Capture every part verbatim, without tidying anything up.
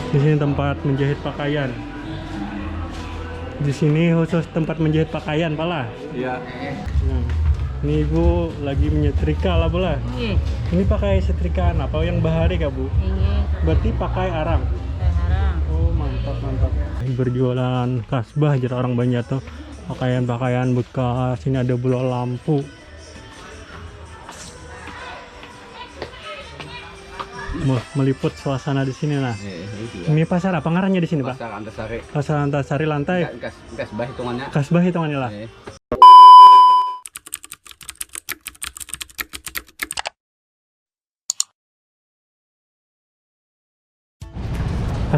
Di sini tempat menjahit pakaian. Di sini khusus tempat menjahit pakaian, pala. Iya. Nah, ini ibu lagi menyetrika lah, Bu lah. Iya. Ini pakai setrikaan apa yang bahari kah, Bu? Iya. Berarti pakai arang. Pakai arang. Oh, mantap, mantap. Berjualan kasbah, jar orang Banjar tuh. Pakaian-pakaian bekas. Ini ada bola lampu. Wah, meliput suasana di sini, nah. Iya, iya, iya. Ini pasar apa ngarannya di sini, Pak? Pasar Antasari. Pasar Antasari lantai. Enggak, enggak, enggak kasbah hitungannya. Kasbah hitungannya lah. Iya.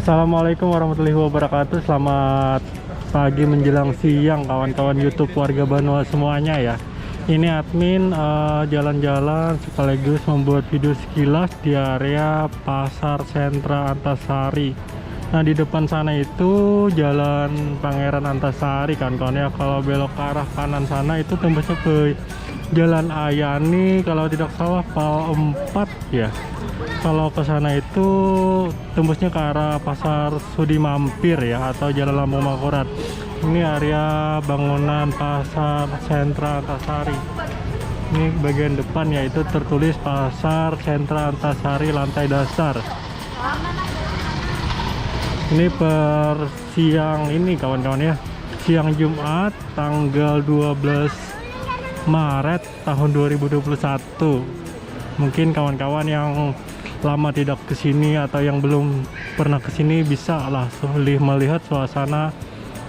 Assalamualaikum warahmatullahi wabarakatuh. Selamat pagi menjelang siang, kawan-kawan YouTube warga Banua semuanya ya. Ini admin, eh, jalan-jalan sekaligus membuat video sekilas di area Pasar Sentra Antasari. Nah, di depan sana itu Jalan Pangeran Antasari, kawan-kawan ya. Kalau belok ke arah kanan sana itu tembusnya ke Jalan Ayani, kalau tidak salah Pal empat ya. Kalau ke sana itu tembusnya ke arah Pasar Sudi Mampir ya, atau Jalan Lambung Mangkurat. Ini area bangunan Pasar Sentra Antasari. Ini bagian depan, yaitu tertulis Pasar Sentra Antasari lantai dasar. Ini per siang ini, kawan-kawan ya. Siang Jumat tanggal dua belas Maret tahun dua ribu dua puluh satu. Mungkin kawan-kawan yang lama tidak ke sini atau yang belum pernah ke sini bisa lah su-, li-, melihat suasana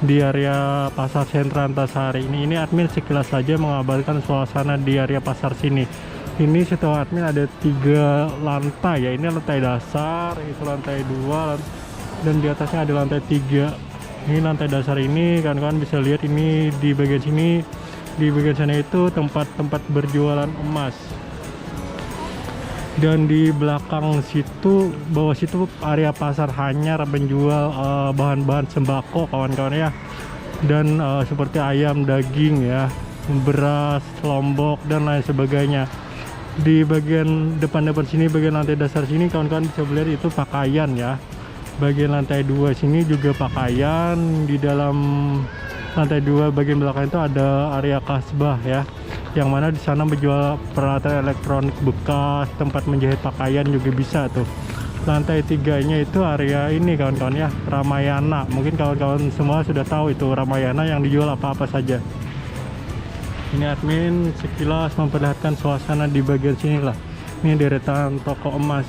di area Pasar Sentra Antasari ini. Ini admin sekilas saja mengabarkan suasana di area pasar sini. Ini setahu admin ada tiga lantai ya. Ini lantai dasar, itu lantai dua, lan-, dan di atasnya ada lantai tiga. Ini lantai dasar ini, kawan-kawan bisa lihat ini di bagian sini, di bagian sana itu tempat-tempat berjualan emas. Dan di belakang situ, bawah situ area pasar hanyar menjual, eh, bahan-bahan sembako, kawan-kawan ya. Dan, eh, seperti ayam, daging ya, beras, lombok, dan lain sebagainya. Di bagian depan-depan sini, bagian lantai dasar sini, kawan-kawan bisa melihat itu pakaian ya. Bagian lantai dua sini juga pakaian. Di dalam lantai dua bagian belakang itu ada area kasbah ya, yang mana di sana menjual peralatan elektronik bekas, tempat menjahit pakaian juga bisa tuh. Lantai tiganya itu area ini, kawan-kawan ya, Ramayana. Mungkin kawan-kawan semua sudah tahu itu Ramayana yang dijual apa-apa saja. Ini admin sekilas memperlihatkan suasana di bagian sini lah. Ini deretan toko emas.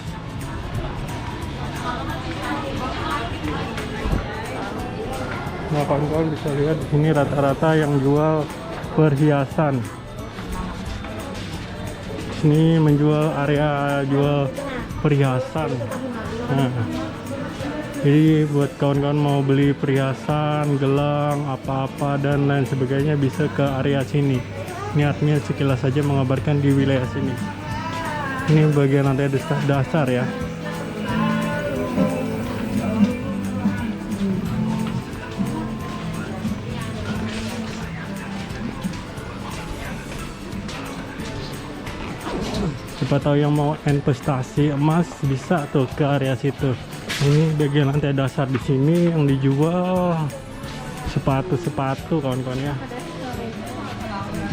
Nah, kawan-kawan bisa lihat di sini rata-rata yang jual perhiasan. Sini menjual, area jual perhiasan. Nah, jadi buat kawan-kawan mau beli perhiasan, gelang, apa-apa dan lain sebagainya bisa ke area sini. Ini admin sekilas saja mengabarkan di wilayah sini. Ini bagian lantai desa-, dasar ya. Siapa tahu yang mau investasi emas bisa tuh ke area situ. Ini bagian lantai dasar di sini yang dijual sepatu-sepatu, kawan-kawan ya.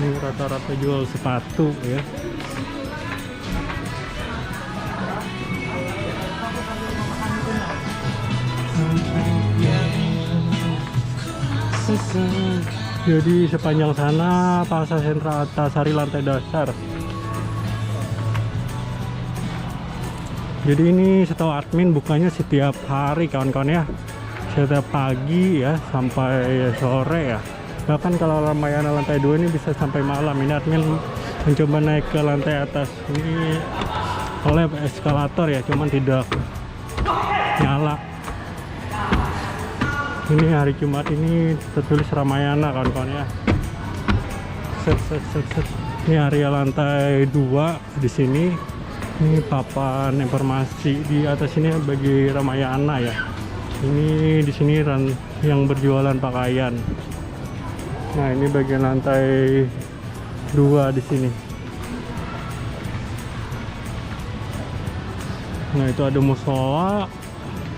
Ini rata-rata jual sepatu ya. Jadi sepanjang sana Pasar Sentra Antasari lantai dasar. Jadi ini setahu admin bukanya setiap hari, kawan-kawan ya. Setiap pagi ya sampai sore ya. Bahkan kalau Ramayana lantai dua ini bisa sampai malam. Ini admin mencoba naik ke lantai atas. Ini oleh eskalator ya, cuman tidak nyala. Ini hari Jumat ini tertulis Ramayana, kawan-kawan ya. Set, set, set, set. Ini area lantai dua di sini. Ini papan informasi di atas ini bagi Ramayana ya. Ini di sini ran-, yang berjualan pakaian. Nah, ini bagian lantai dua di sini. Nah, itu ada musola.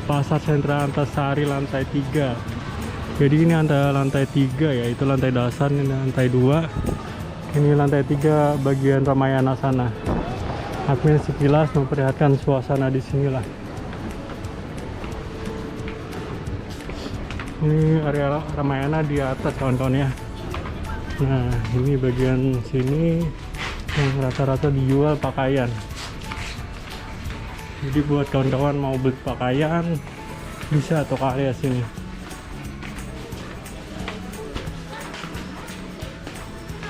Pasar Sentra Antasari lantai tiga. Jadi ini ada lantai tiga ya, itu lantai dasar, ini lantai dua. Ini lantai tiga bagian Ramayana sana. Admin sekilas memperlihatkan suasana di sinilah. Ini area Ramayana di atas, kawan-kawan ya. Nah, ini bagian sini yang rata-rata dijual pakaian. Jadi buat kawan-kawan mau beli pakaian, bisa tuh ke area sini.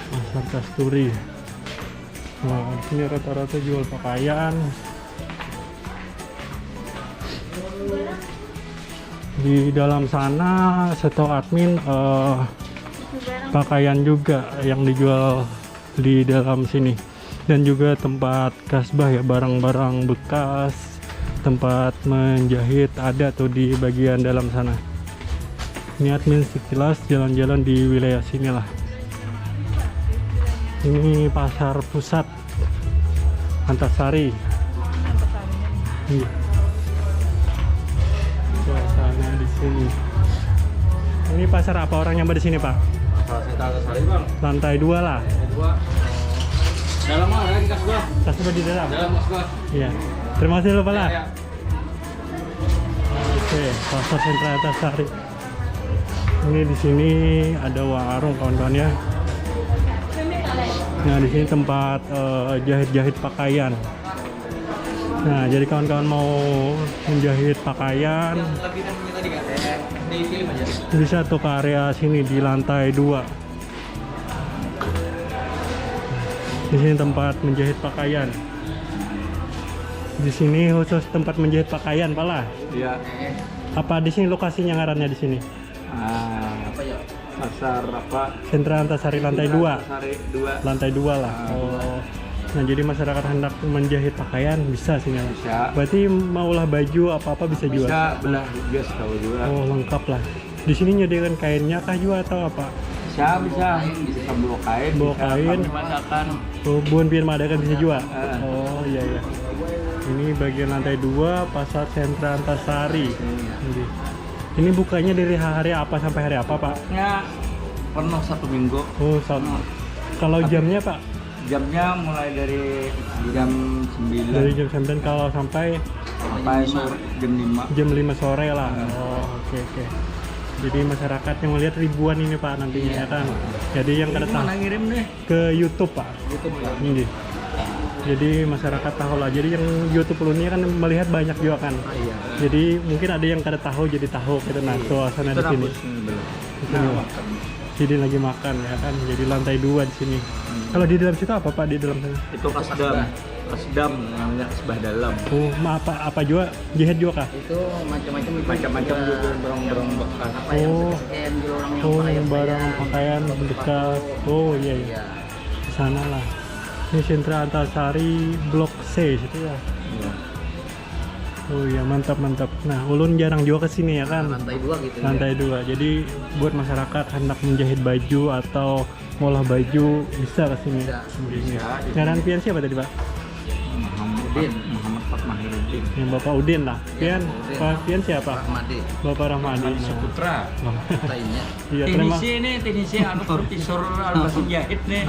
Pasar Kasturi. Nah, di sini rata-rata jual pakaian. Di dalam sana, setahu admin, eh, pakaian juga yang dijual di dalam sini. Dan juga tempat kasbah ya, barang-barang bekas, tempat menjahit ada tuh di bagian dalam sana. Ini admin sekilas jalan-jalan di wilayah sinilah. Ini pasar pusat Antasari. Iya. Suasana di sini. Ini pasar apa orangnya, Mbak, di sini, Pak? Pasar Sentra Antasari, Bang. Lantai dua lah. Lantai dua. Dalam, Bang, ada di kasbah. Kasbah di dalam. Dalam kasbah. Iya. Terima kasih, Pak lah. Iya, iya. Oke, Pasar Sentra Antasari. Ini di sini ada warung, kawan-kawan ya. Nah, di sini tempat, eh, jahit-jahit pakaian. Nah, jadi kawan-kawan mau menjahit pakaian, bisa tuh ke area sini di lantai dua. Di sini tempat menjahit pakaian. Di sini khusus tempat menjahit pakaian, pala. Iya. Apa di sini lokasinya ngarannya di sini? Ah, pasar apa? Sentra Antasari lantai dua. Antasari dua. Lantai dua lah. Ah. Oh. Nah, jadi masyarakat hendak menjahit pakaian bisa sini. Bisa. Berarti mau ulah baju apa-apa bisa juga. Bisa, belah gas tahu juga. Oh, lengkap lah. Di sini nyediakan kainnya kah juga atau apa? Bisa, bisa. Bisa bawa kain, bawa kain. Bisa kami madakan. Oh, buhan pian madakan bisa juga? Heeh. Oh, iya, iya. Ini bagian lantai dua, Pasar Sentra Antasari. Iya. Ini. Ini bukanya dari hari apa sampai hari apa, Pak? Ya, penuh satu minggu. Oh, satu. Hmm. Kalau jamnya, Pak? Jamnya mulai dari jam sembilan. Dari jam sembilan kalau sampai? Sampai sore jam lima. Jam lima sore lah. Hmm. Oh, oke, oke. Jadi masyarakat yang melihat ribuan ini, Pak, nantinya, iya, ya kan. Jadi yang kada tahu. Ini mana ngirim nih? Ke YouTube, Pak. YouTube ya. Nggih. Jadi masyarakat tahu lah. Jadi yang YouTube ulun ini kan melihat banyak juga kan. Ah, iya. Jadi mungkin ada yang kada tahu jadi tahu gitu. Nah, iya, suasana di sini. Itu bagus, hmm, benar. Nah, makan. Jadi lagi makan ya kan. Jadi lantai dua di sini. Hmm. Kalau di dalam situ apa, Pak, di dalam sana? Itu kasdam. Kasdam namanya, kasbah dalam. Oh, ma-, apa, apa juga? Jahit juga kah? Itu macam-macam itu. Macam-macam juga, barang-barang bekas. Apa yang, oh, second hand dulu orang yang, oh, pakai, barang pakaian, pakaian bekas. Oh, iya, iya. Iya. Di sana lah. Ini Sentra Antasari Blok C situ ya. Iya. Oh iya, mantap, mantap. Nah, ulun jarang juga ke sini ya kan. Lantai dua gitu ya. Lantai dua. Jadi buat masyarakat hendak menjahit baju atau ngolah baju bisa ke sini. Bisa. Bisa. Ngaran pian siapa tadi, Pak? Muhammad, Udin. Muhammad Fatmahiruddin. Yang Bapak Udin lah. Ya, pian, Udin. Pak, pian siapa? Rahmadi. Bapak Rahmadi. Rahmadi, nah. Saputra. Oh. Lainnya. Iya, terima. Teknisi ini, teknisi anu, profesor anu mesin jahit nih.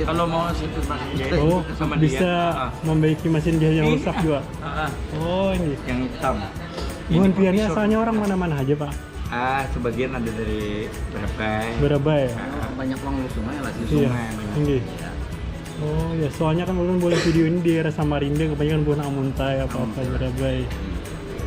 Kalau mau situ mesin jahit, oh, sama dia. Bisa, ah, membaiki mesin jahit yang rusak juga. Ah, ah. Oh, ini. Yang hitam. Buhan pian ini profesor. Asalnya orang mana-mana aja, Pak? Ah, sebagian ada dari Barabai. Barabai. Ah. Banyak orang Ulu Sungai lah sih. Iya. Sungai, banyak. Tinggi. Iya. Oh ya, soalnya kan ulun buat video ini di daerah Samarinda, kebanyakan buah amuntai apa-apa, hmm, Barabai.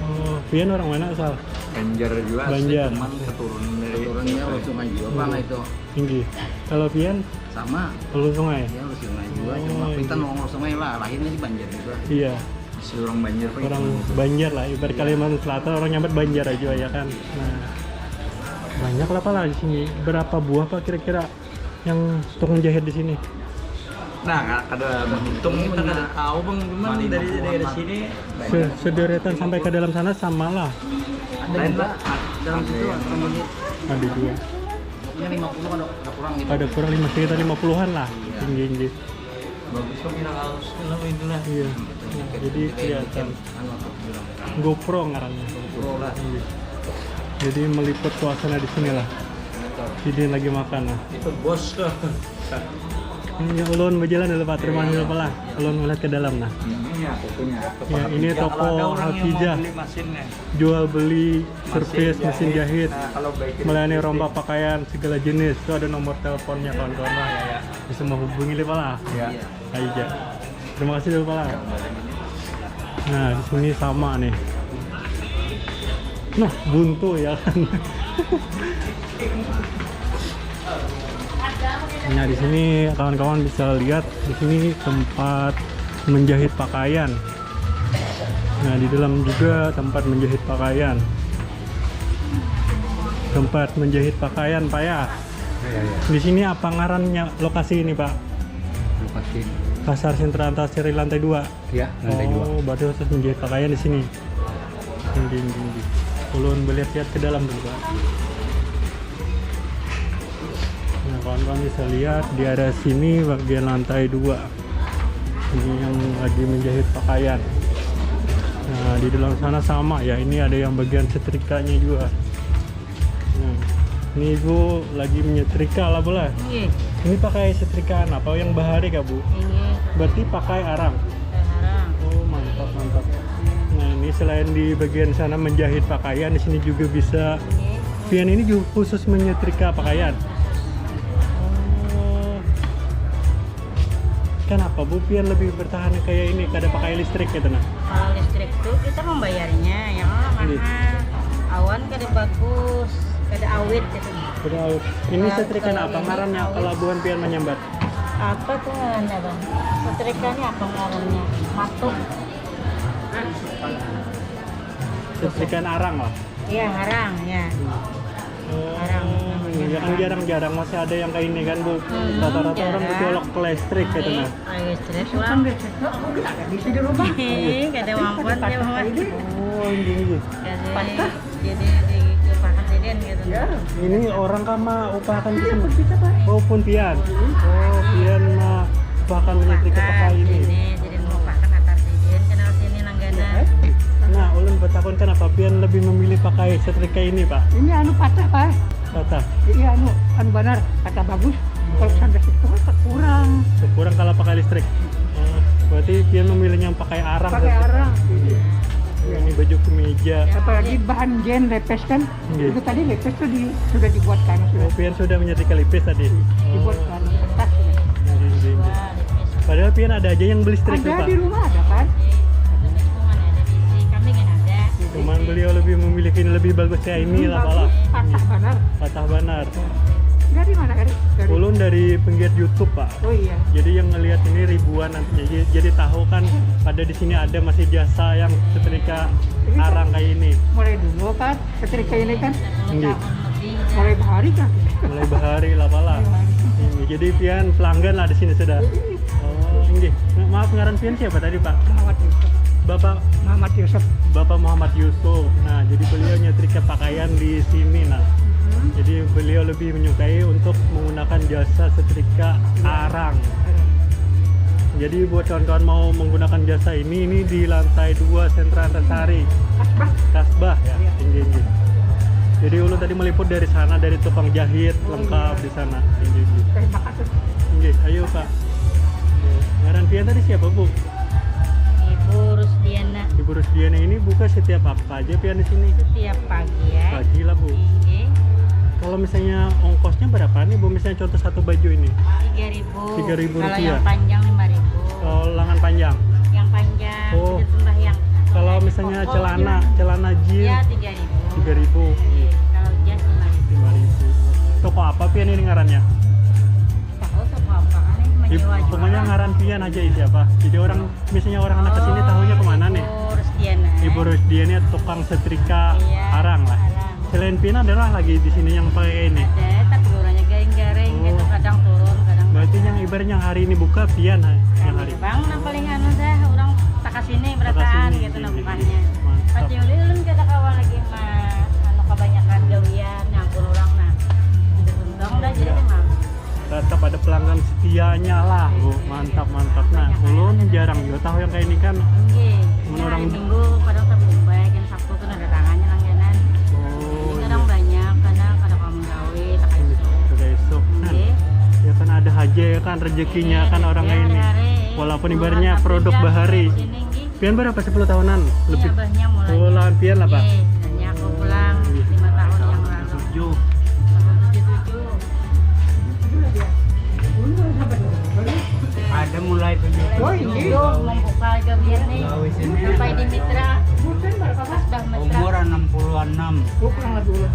Oh, pian orang mana asal? Banjar juga asli, Banjar. Cuman keturunan dari, keturunannya Ulu Sungai juga, Bang, hmm, itu. Tinggi. Kalau pian? Sama. Ulu Sungai? Iya, Ulu Sungai juga, oh, cuma kita, iya, nongol Sungai lah, lahirnya di Banjar juga. Iya. Asli orang Banjar, Pak. Orang Banjar lah, ibarat, iya, Kalimantan Selatan, orang nyambat Banjar aja ya kan. Nah, banyak lah, Pak, lah di sini. Berapa buah, Pak, kira-kira yang tukang jahit di sini? Nah, ka-, kada menghitung kita, kada tahu, Bang, cuman dari daerah sini. Se-, sederetan sampai ke dalam sana sama lah. Lain lah. Dalam situ ada lagi. Ada juga. Pokoknya lima puluh ada, ada kurang gitu. Ada kurang lima, sekitar lima puluhan lah. Iya. Tinggi, tinggi. Bagus kok bilang halus lah inilah. Iya. Nah, jadi kelihatan. Anu apa bilang? GoPro ngarannya. GoPro lah. Iya. Jadi meliput suasana di sinilah. Betul. Jadi lagi makan lah. Itu bos tuh. Ini ulun berjalan dulu Pak, terima kasih Pak lah. Ulun melihat ke dalam nah. Ini ya fotonya. Ya, ini toko Hafijah. Beli mesinnya. Jual beli servis mesin jahit, Nah, kalau baik itu melayani rombak pakaian segala jenis. Itu ada nomor teleponnya kawan-kawan lah. Bisa menghubungi lah Pak lah. Iya. Aja. Terima kasih dulu Pak lah. Nah, di sini sama nih. Nah, buntu ya kan. Nah, di sini kawan-kawan bisa lihat di sini tempat menjahit pakaian. Nah, di dalam juga tempat menjahit pakaian. Tempat menjahit pakaian, Pak ya. Iya, iya. Di sini apa ngarannya lokasi ini, Pak? Lokasi. Pasar Sentra Antasari lantai dua. Ya, lantai dua. Oh, berarti khusus menjahit pakaian di sini. Tinggi, tinggi, tinggi. Ulun melihat-lihat ke dalam dulu, Pak. Nah, kawan-kawan bisa lihat di area sini bagian lantai dua. Ini yang lagi menjahit pakaian. Nah, di dalam sana sama ya. Ini ada yang bagian setrikanya juga. Nah, ini ibu lagi menyetrika lah, Bu lah. Iya, Ini pakai setrikaan apa yang bahari kah, Bu? iya, Berarti pakai arang. sekarang. Oh, mantap, mantap. Nah, ini selain di bagian sana menjahit pakaian, di sini juga bisa. Iya, Pian ini juga khusus menyetrika pakaian. Oh. Kenapa, Bu, pian lebih bertahan kayak ini, kada pakai listrik gitu nah? kalau listrik tuh kita membayarnya yang Iya. mahal. Awan kada bagus, kada awet gitu. Udah, ini Kalau- setrikaan kalau apa ini ngarannya awet. Kalau buhan pian menyambat? Apa tuh ngarannya, Bang? Setrikanya apa ngarannya? Matu. Setrikaan arang lah. Iya, harang ya. Oh, Arang namanya. Ya kan jarang-jarang masih ada yang kayak ini kan, Bu. Hmm, Rata-rata orang jarang. Becolok ke listrik gitu nah. Ayo, stres pulang. Kada mampuan dia, Bang. Oh, ini, ini. Jadi, jadi diupahakan sidin gitu. Ini orang kama upahakan di sini. Oh, pun pian. Oh, pian mah upahakan menyetrika pakai ini. Ini jadi mengupahakan atar sidin kenal sini langganan. Nah, ulun bertakun kenapa pian lebih memilih pakai setrika ini, Pak? Ini anu patah, Pak. Patah. Iya, anu, anu banar, patah bagus. Kalau sandas itu kan kurang. Kurang kalau pakai listrik. Oh, berarti pian memilih yang pakai arang. Pakai arang. Ini baju kemeja. Apalagi bahan jen lepes kan. Iya. Itu tadi lepes tuh di, sudah dibuatkan, sudah Oh, pian sudah menyetrika lipis tadi. dibuatkan kertas. Iya, iya, iya. Padahal pian ada aja yang beli listrik tuh, Ada Pak. Di rumah ada kan. Ada di lingkungan ada di sini. Kami kan ada. Cuman beliau lebih memilih ini lebih bagus kayak ini lah, Pak lah. Patah banar. Patah banar. Dari mana, Eri? Dari. Ulun dari penggiat YouTube, Pak. Oh iya. Jadi yang ngelihat ini ribuan nanti, jadi, jadi tahu kan ada di sini ada masih jasa yang setrika arang kayak ini. Mulai dulu kan, setrika ini kan Nggih. mulai bahari kan. Mulai bahari lah, Pak lah. Iya, jadi pian pelanggan lah di sini sudah. Oh, nggih. Nah, maaf, ngaran pian siapa tadi, Pak? Muhammad Yusuf. Bapak Muhammad Yusuf. Bapak Muhammad Yusuf. Nah, jadi beliau nyetrika pakaian di sini nah. Jadi beliau lebih menyukai untuk menggunakan jasa setrika arang. Jadi buat kawan-kawan mau menggunakan jasa ini, ini di lantai dua Sentra Antasari. Kasbah. Kasbah ya, tinggi tinggi. Jadi ulun tadi meliput dari sana, dari tukang jahit lengkap di sana, tinggi tinggi. Terima kasih. Nggih, ayo Pak. Ngaran pian tadi siapa, Bu? Ibu Rusdiana. Ibu Rusdiana ini buka setiap apa aja pian di sini? Setiap pagi ya. Pagi lah, Bu. Nggih. Kalau misalnya ongkosnya berapa nih, Bu? Misalnya contoh satu baju ini. Tiga ribu. Tiga ribu Kalau rupiah. Yang panjang lima ribu. Oh, lengan panjang. Yang panjang. Oh. Sujud sembahyang. Kalau misalnya Koko celana, aja. Celana jeans Ya tiga ribu. Tiga ribu. Iya, kalau jas lima ribu. Lima ribu. Toko apa pian ini ngarannya? Tahu toko apa kan ini Ip- menyewa Pokoknya juga. Ngaran pian aja isi apa. Jadi orang misalnya orang anak kesini tahunya kemana nih? Ibu Rusdiana. Ibu Rusdiana tukang setrika Iya, arang lah. Arang. Selain pian ada orang lagi di sini yang pakai ini. Ada, tapi orangnya garing-garing Oh. Gitu, kadang turun, kadang Berarti yang ibaratnya hari ini buka pian ha, yang hari. Bang, nang paling anu dah, orang tak kasini berataan Takasini, gitu nah iya, bukannya. mantap. Pasti ulun kada kawa lagi mah, anu kebanyakan gawian, nyampur orang nah. Ada untung dah jadi mah. Tetap ada pelanggan setia. Ianya lah, Bu. Mantap, mantap. Nah, ulun jarang juga tahu yang kayak ini kan. Nggih. Mun Ya, orang hari Minggu kadang tamu baik, yang Sabtu kan ada tangannya langganan. Oh, Ini kadang iya. Banyak karena kada kamu gawe, tak iso. Sudah esok. Nah, Nggih. Ya kan ada aja ya kan rezekinya kan orang Ya, ini. hari-hari. Walaupun Keluar ibaratnya satu produk jam bahari. Sini, nggih. Pian berapa sepuluh tahunan Ini lebih? abahnya mulai. Oh, lawan pian apa? Iya, dan ya aku pulang lima tahun yang lalu. Tujuh. Tahun tujuh tujuh. Ada mulai tujuh. Mulai tujuh membuka aja biar nih. Gawe sini. Sampai di Mitra. Pas dah Mitra. Umur enam puluh enam. Oh, kurang lebih ulang.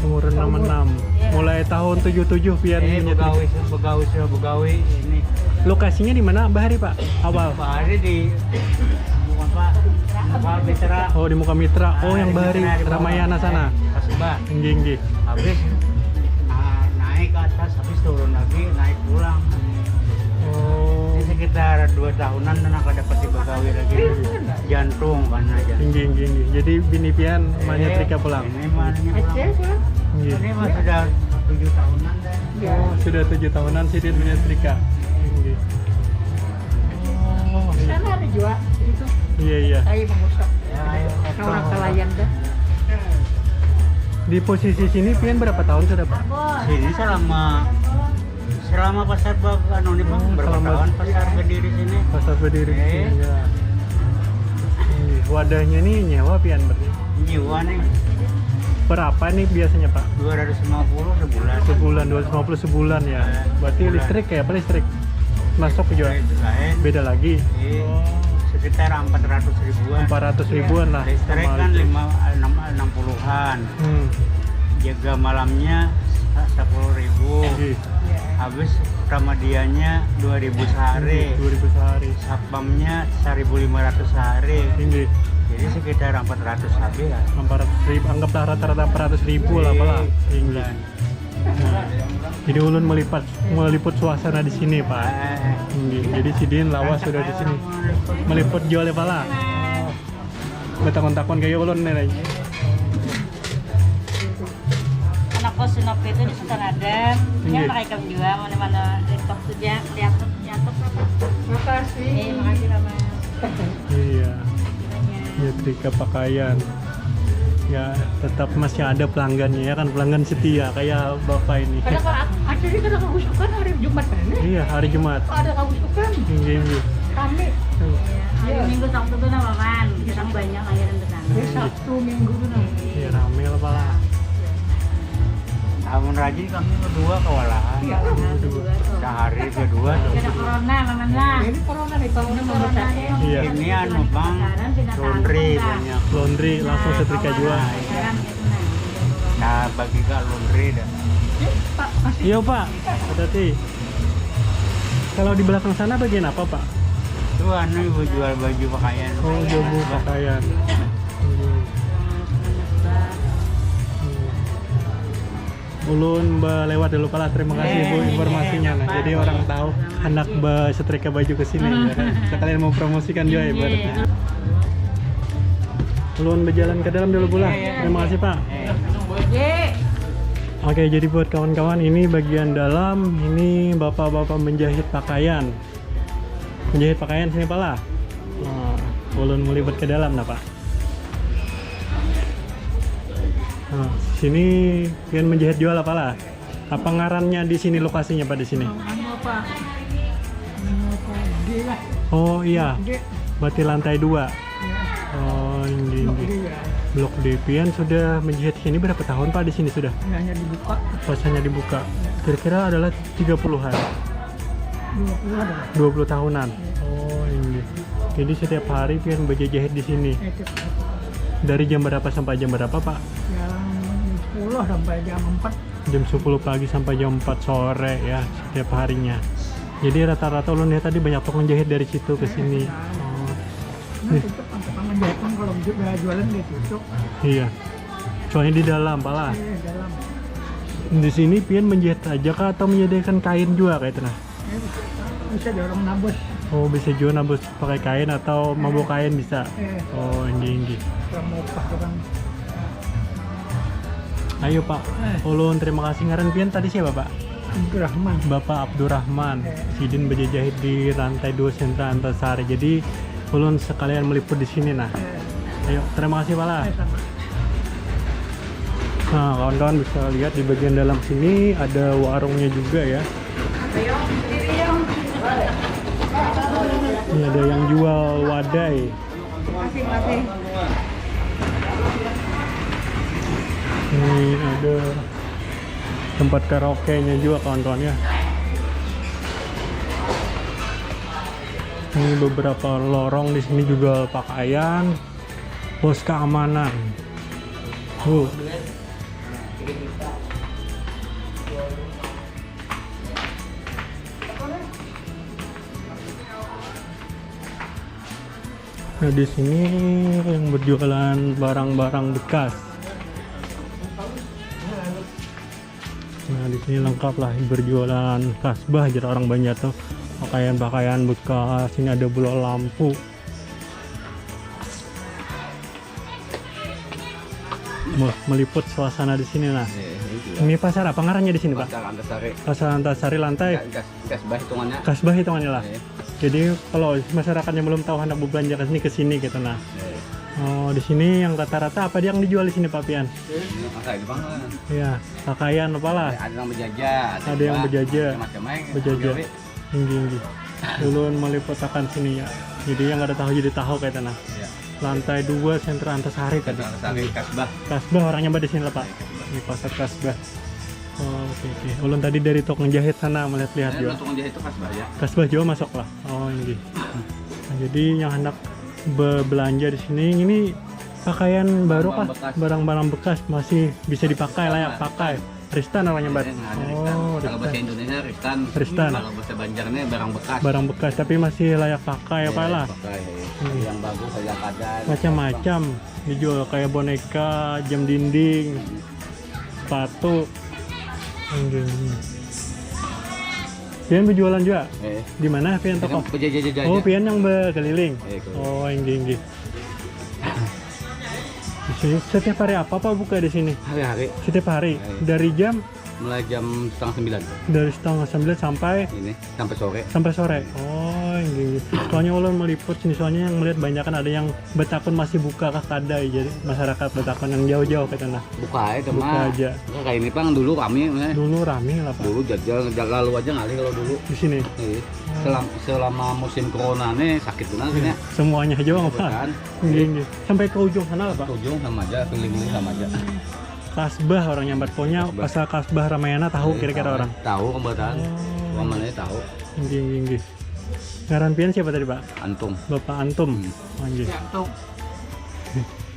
Umur enam enam. Mulai tahun tujuh tujuh pian Eh, menyetrika. Begawi, Begawi, sudah Begawi ini. Lokasinya di mana bahari, Pak? Awal. Bahari di apa? Apa Mitra? Oh, di muka Mitra. Oh, yang Di bahari Mitra di bawah. Ramayana sana. Pas bah. Nggih, nggih. Habis nah, naik ke atas, habis turun lagi, naik pulang. Oh. Ini sekitar dua tahunan dan akan dapat di Begawi lagi. Jantung karena jantung. Nggih, nggih, nggih. Jadi bini pian manyetrika pulang. Ini mah Acil pulang. Nggih. Ini mah sudah tujuh tahunan dah. Oh, sudah tujuh tahunan sidin manyetrika. Nggih. Oh, iya. Sana ada juga itu. Iya, iya. Kayu mengusap. Ya, ayo, Nah, orang kalayan dah. Di posisi sini pian berapa tahun sudah, Pak? Sini selama selama pasar bag anu nih, Bang, Oh, berapa selama- tahun pasar berdiri sini? Pasar berdiri di Eh. sini ya. Nggih. Wadahnya nih nyewa pian berarti. Nyewa nih. Berapa nih biasanya, Pak? Dua ratus lima puluh sebulan. Sebulan dua ratus lima puluh sebulan ya. Berarti Sebulan. Listrik kayak apa listrik? Masuk juga. Itu lain. Beda lagi. Iya. Sekitar empat ratus ribuan. Empat ratus ribuan lah. Listrik Sama kan itu. lima enam enam puluhan. Hmm. Jaga malamnya sepuluh ribu. Nggih. Habis ramadiannya dua ribu sehari. Dua ribu sehari. Satpamnya seribu lima ratus sehari. Nggih. Jadi sekitar empat ratus lebih lah. Empat ratus ribu, anggaplah rata-rata empat ratus ribu lah, Pak lah. Nggih. Nah, jadi ulun melipat meliput suasana di sini, Pak. Eh, Nggih. Jadi sidin lawas sudah di sini. Meliput jual ya, Pak lah. Betakun-takun kayak ulun nih. Anak kos Sunop itu di Sultan Adam. Iya. Yang pakai ikam juga mana-mana TikTok saja, lihat lihat apa? Eh, Makasih. Makasih Mama. Iya. Banyak. Nyetrika pakaian. Ya, tetap masih ada pelanggannya ya kan, pelanggan setia kayak Bapak ini. Kada ka, akhirnya kada kagusukan hari Jumat ini. Iya, hari Jumat. Ada kagusukan. Nggih, nggih. Kami. Hari Minggu Sabtu tuh nama man, kadang banyak aja yang datang. Ini Sabtu Minggu tuh nah. Iya, rame lah, Pak lah. Amun rajin kami berdua kewalahan. Iya. Nah, kedua tuh. Sehari kedua tuh. Kada corona, Maman lah. Ini corona nih, corona Corona memecah. nih. Iya. Ini anu, Bang, laundry banyak. Langsung setrika juga. Sekarang gitu nah. Nah, bagi ke laundry dah. Pak, masih Iya, Pak. Hati-hati. Kalau di belakang sana bagian apa, Pak? Itu anu, ibu jual baju pakaian. Oh, jual baju pakaian. Hmm. Hmm. Ulun belewat dulu, Pak lah. Terima kasih, Bu, informasinya. Nah, jadi orang tahu anak setrika baju ke sini, ya kan? Sekalian mau promosikan juga ibaratnya. Ulun berjalan ke dalam dulu, Bu lah. Terima kasih, Pak. Oke, jadi buat kawan-kawan, ini bagian dalam, ini bapak-bapak menjahit pakaian. Menjahit pakaian sini, Pak lah. Nah, ulun mulai buat ke dalam, nah, Pak. Nah, sini pian menjahit jual apa lah? Apa ngarannya di sini, lokasinya, Pak, di sini? Anu apa? Anu apa? D lah. Oh iya, D. Berarti lantai dua. Ya. Oh, ini, Blok ini. D ya. Blok D. Pian sudah menjahit sini berapa tahun, Pak, di sini sudah? Ini hanya dibuka Pas hanya dibuka. Kira-kira adalah tiga puluhan. Dua puluh ada. Dua puluh tahunan. Oh, ini. Jadi setiap hari pian bejajahit di sini. Itu Dari jam berapa sampai jam berapa, Pak? Jam sepuluh sampai jam empat. Jam sepuluh pagi sampai jam empat sore ya, setiap harinya. Jadi rata-rata ulun lihat tadi banyak tukang jahit dari situ ke sini. Oh, Nah, itu tukang jahit kalau ju- jualan dia tutup. Iya. Soalnya di dalam, Pak lah. Eh, dalam. Di sini pian menjahit aja kah atau menyediakan kain juga kayak itu nah? Eh, bisa dorong nabus. Oh, bisa juga nabus pakai kain atau mambawa kain bisa. Eh, Oh, inggih, inggih. Kalau mau pas orang. Ayo, Pak. Ulun terima kasih. Ngaran pian tadi siapa, Pak? Abdurrahman. Bapak Abdurrahman. Sidin bejajahit di lantai dua Sentra Antasari. Jadi ulun sekalian meliput di sini nah. Ayo, terima kasih pala. Nah, kawan-kawan bisa lihat di bagian dalam sini ada warungnya juga ya. Ini ada yang jual wadai. Masih, masih. Ini ada tempat karaoke-nya juga, kawan-kawan ya. Ini beberapa lorong di sini juga pakaian, pos keamanan. Uh. Nah, di sini yang berjualan barang-barang bekas. Nah, di sini lengkap lah berjualan kasbah, jadi orang banyak tuh pakaian-pakaian bekas. Ini ada bola lampu. Meliput suasana di sini nah. Iya, iya. Ini pasar apa ngarannya di sini, Pak? Pasar Antasari. Pasar Antasari lantai. Kas-, kasbah hitungannya. Kasbah hitungannya lah. Iya. Jadi kalau masyarakatnya belum tahu hendak berbelanja ke sini, ke sini gitu nah. Iya. Oh, di sini yang rata-rata apa yang dijual di sini, Pak Pian? Ini pasar Jepang lah. Iya, pakaian apa lah? Ada yang berjaja, ada yang berjaja. Macam-macam aja. Berjaja. Inggih, inggih. Ulun meliputakan sini ya. Jadi yang ada tahu jadi tahu kayak tanah. Ya. Lantai dua Sentra Antasari tadi. Sentra Antasari, Kasbah. Kasbah orangnya pada sini lah, Pak. Di pasar Kasbah. Oh, oke, oke. Ulun tadi dari tukang jahit sana melihat-lihat juga. Tukang jahit itu Kasbah ya. Kasbah juga masuk lah. Oh, inggih. Nah, jadi yang hendak be-, belanja di sini ini pakaian baru kah? Barang-barang bekas masih bisa dipakai, layak pakai. Ristan namanya, Bat. Iya, ada Ristan. Oh, kalau bahasa Indonesia Ristan. Ristan. Kalau bahasa Banjarnya barang bekas. Barang bekas, tapi masih layak pakai apa lah? Iya, pakai. Hmm. Yang bagus, yang ada. Macam-macam dijual, kayak boneka, jam dinding, sepatu. Pian berjualan juga? Eh. Di mana pian toko? Berjaja-jaja. Oh, pian yang berkeliling. Eh, keliling. Oh, inggih, inggih. Di sini setiap hari apa, Pak, buka di sini? Hari-hari. Setiap hari. Iya, iya. Dari jam? Mulai jam setengah sembilan. Dari setengah sembilan sampai? Ini, sampai sore. Sampai sore. Oh, inggih, inggih. Soalnya ulun meliput sini, soalnya yang melihat banyak kan ada yang betakun masih buka kah kada, jadi masyarakat betakun yang jauh-jauh ke sana. Buka aja, buka aja. Kayak ini pang dulu rame, eh. Dulu rame lah, Pak. Dulu jajal, jajal lalu aja ngalih kalau dulu. Di sini? Iya. Hmm. Selam-, selama musim corona nih sakit benar sini. Semuanya aja, Bang. Iya, kan? Inggih, inggih. Sampai ke ujung sana lah, Pak? Ke ujung sama aja, keliling-keliling sama aja. Kasbah orang nyambat. Pokoknya pasal Kasbah Ramayana tahu kira-kira orang? Tahu, kebetulan. Oh. Umpamanya tahu. Inggih, inggih, inggih. Ngaran pian siapa tadi, Pak? Antum. Bapak Antum. Hmm. Oh, inggih. Antum.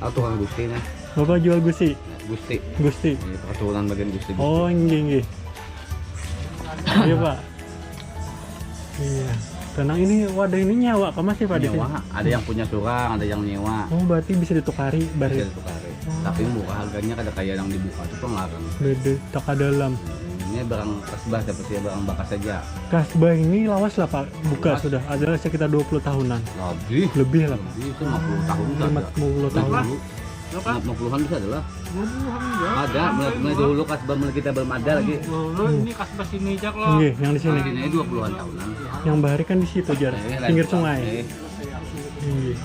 Aku tukang Gusti nih. Bapak jual Gusti? Gusti. Gusti. Iya, keturunan bagian Gusti, Gusti. Oh, inggih, inggih. Iya, Pak. Iya. Tenang, ini wadah ini nyewa kah masih, Pak, di sini? Nyewa, ada yang punya surang, ada yang nyewa. Oh, berarti bisa ditukari, bari? Bisa ditukari. Oh. Tapi murah harganya, kada kayak yang dibuka itu pengarang. Beda, taka dalam. Ini barang kasbah, tapi sih barang bekas saja. Kasbah ini lawas lah, Pak, buka sudah. Lawas. Adalah sekitar dua puluh tahunan. Lebih. Lebih lah, Pak. Lebih, itu lima puluh tahun. Lima puluh tahun. Dari dulu. Lima puluhan bisa ada lah. Dua puluhan ya. Ada, mulai, mulai dulu kasbah, mulai kita belum ada lagi. Dulu ini kasbah sini aja loh. Nggih, yang di sini. Nah, ini dua puluhan tahunan. Yang bahari kan di situ, Jar. Eh, pinggir sungai. Eh. Nggih.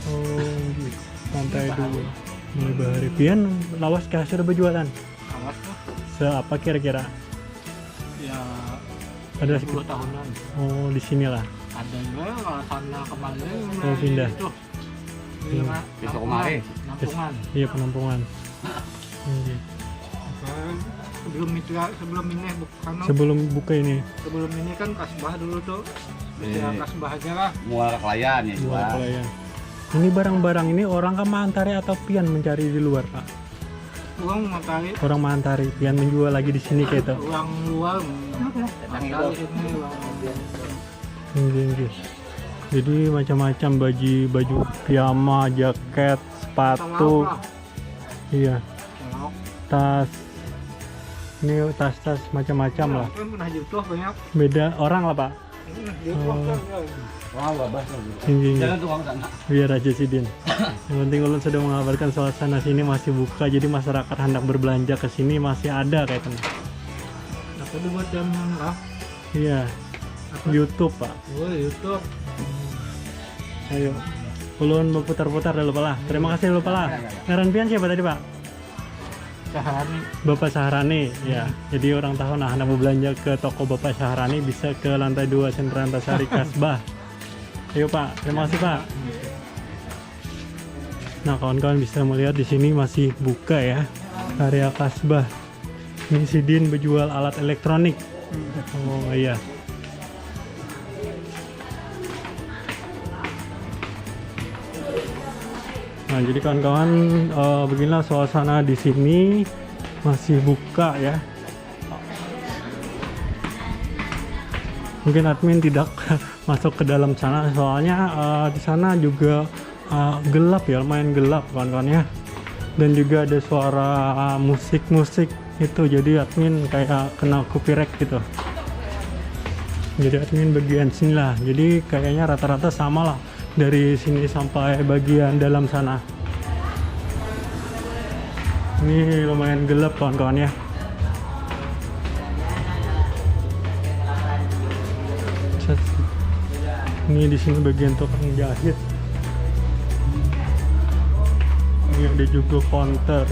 Oh, nggih. Lantai dua. Mulai bahari. Pian lawas kah sudah berjualan? Lawas tuh. Seapa kira-kira? Ya, ada sekitar sepuluh tahunan. Oh, di sinilah. Ada juga lah, sana kemana. Oh, pindah. Itu. Iya, Pak. Besok kemari. Penampungan. Iya, penampungan. Iya. Sebelum itu ya, sebelum ini bukan. Sebelum buka ini. Sebelum ini kan kasbah dulu tuh. Iya. Ya, kasbah aja lah. Muara Kelayan ya. Muara Kelayan. Ini barang-barang ini orang kan mantari atau pian mencari di luar, Pak? Orang mantari. Orang mantari, pian menjual lagi di sini kayak itu. Orang luar. Datang itu. Orang luar. Nggih, nggih. Jadi macam-macam baju, baju piyama, jaket, sepatu. Iya. Tas. Ini tas-tas macam-macam lah. Kan pernah jatuh banyak. Beda orang lah, Pak. Hmm, jatuh kan. Wah, wabah tuh. Nggih, nggih. Jangan tuh uang sana. Biar aja sidin. Yang penting ulun sudah mengabarkan suasana sini masih buka, jadi masyarakat hendak berbelanja ke sini masih ada kayak itu. Hendak Tapi buat jam lah. Iya. Apa? YouTube, Pak. Oh, YouTube. Ayo. Ulun berputar-putar dulu, Pak lah. Terima kasih dulu, Pak lah. Ngaran pian siapa tadi, Pak? Sehari. Bapak Sahrani, ya. Jadi orang tahu nah, nak belanja ke toko Bapak Sahrani bisa ke lantai dua Sentra Antasari Kasbah. Ayo, Pak, terima kasih, Pak. Nah, kawan-kawan bisa melihat di sini masih buka ya, area Kasbah. Ini sidin berjual alat elektronik. Oh iya. Nah, jadi kawan-kawan, eh, beginilah suasana di sini, masih buka ya. Mungkin admin tidak masuk ke dalam sana, soalnya, eh, di sana juga, eh, gelap ya, lumayan gelap, kawan-kawan ya. Dan juga ada suara, eh, musik-musik itu, jadi admin kayak kena copyright gitu. Jadi admin bagian sini lah. Jadi kayaknya rata-rata sama lah dari sini sampai bagian dalam sana. Ini lumayan gelap, kawan-kawan ya. Set. Ini di sini bagian tukang jahit. Ini ada juga konter.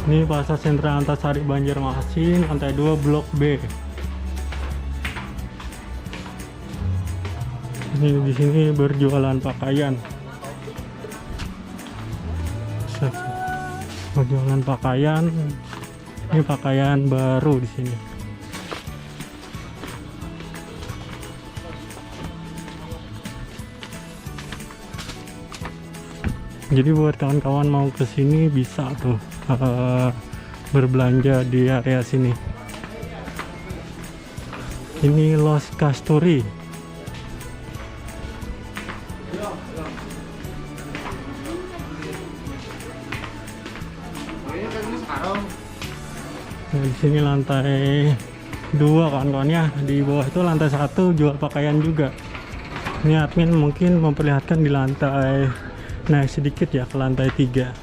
Ini Pasar Sentra Antasari Banjarmasin, lantai dua, blok B. Ini di sini berjualan pakaian. Set. Berjualan pakaian. Ini pakaian baru di sini. Jadi buat kawan-kawan mau ke sini bisa tuh, eh, berbelanja di area sini. Ini Los Kasturi. Nah, di sini lantai dua, kawan-kawan ya. Di bawah itu lantai satu jual pakaian juga. Ini admin mungkin memperlihatkan di lantai, naik sedikit ya ke lantai tiga.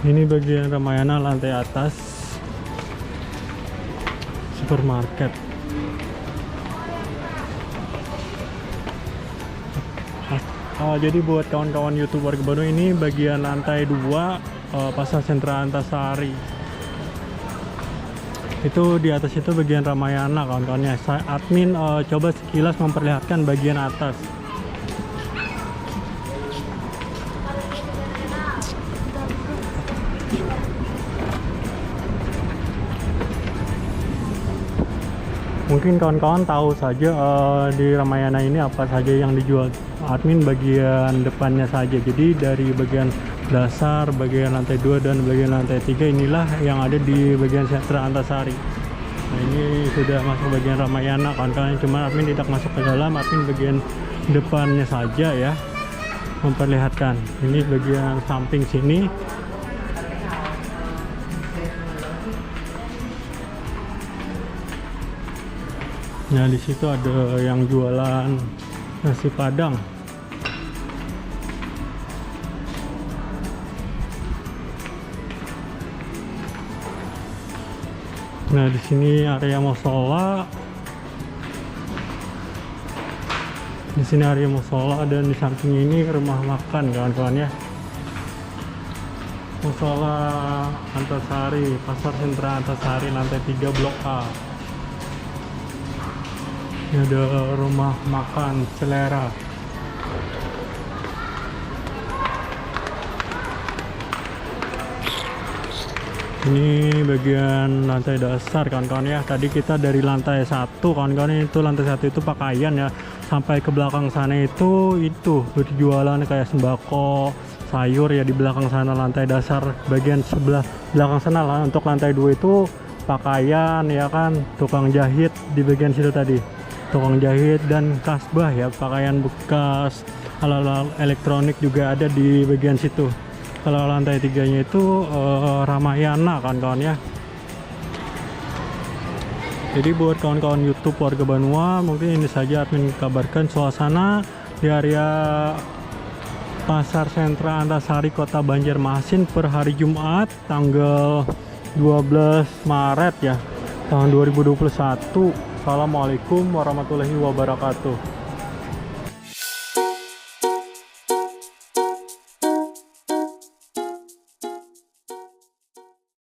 Ini bagian Ramayana, lantai atas, supermarket. Oh, jadi buat kawan-kawan YouTube Warga Bandung, ini bagian lantai dua, eh, Pasar Sentra Antasari. Itu di atas itu bagian Ramayana, kawan-kawannya. Sa-, admin, eh, coba sekilas memperlihatkan bagian atas. Mungkin kawan-kawan tahu saja, eh, di Ramayana ini apa saja yang dijual. Admin bagian depannya saja. Jadi dari bagian dasar, bagian lantai dua, dan bagian lantai tiga, inilah yang ada di bagian Sentra Antasari. Nah, ini sudah masuk bagian Ramayana, kawan-kawan. Cuma admin tidak masuk ke dalam, admin bagian depannya saja ya, memperlihatkan. Ini bagian samping sini. Nah, di situ ada yang jualan nasi Padang. Nah, di sini area musola. Di sini area musola dan di samping ini rumah makan, kawan-kawan ya. Musola Antasari, Pasar Sentra Antasari, lantai tiga, blok A. Ini ada rumah makan Selera. Ini bagian lantai dasar, kawan-kawan ya. Tadi kita dari lantai satu, kawan-kawan, itu lantai satu itu pakaian ya. Sampai ke belakang sana itu, itu berjualan kayak sembako, sayur ya di belakang sana, lantai dasar, bagian sebelah belakang sana lah. Untuk lantai dua itu pakaian ya kan, tukang jahit di bagian situ tadi. Tukang jahit dan kasbah ya, pakaian bekas, alat-alat elektronik juga ada di bagian situ. Kalau lantai tiganya itu, eh, Ramayana, kawan-kawan ya. Jadi buat kawan-kawan YouTube Warga Banua, mungkin ini saja admin kabarkan suasana di area Pasar Sentra Antasari, Kota Banjarmasin, per hari Jumat, tanggal dua belas Maret ya, tahun dua ribu dua puluh satu. Assalamualaikum warahmatullahi wabarakatuh.